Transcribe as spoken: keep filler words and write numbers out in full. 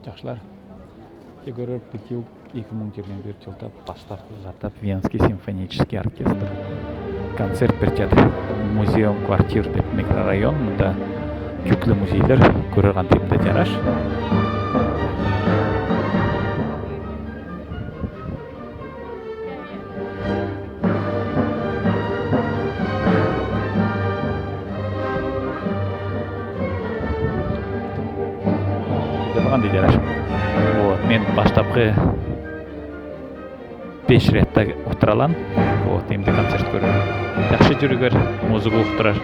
Жагъышлар, те көөрбүз битиу эки муң жыйырма биринчи жылда баштапчы катап Венский симфонический оркестр концерт бертче. Музеум квартир деп микрорайон, мында күүкла музейлер, көрерге андыймында жараш. Иде болганда жараш. Вот, мен баштапкы беш рядта олтыралан. Вот, эмди концерт көөрге. Жакшы жюрюгер, музыка уттурар.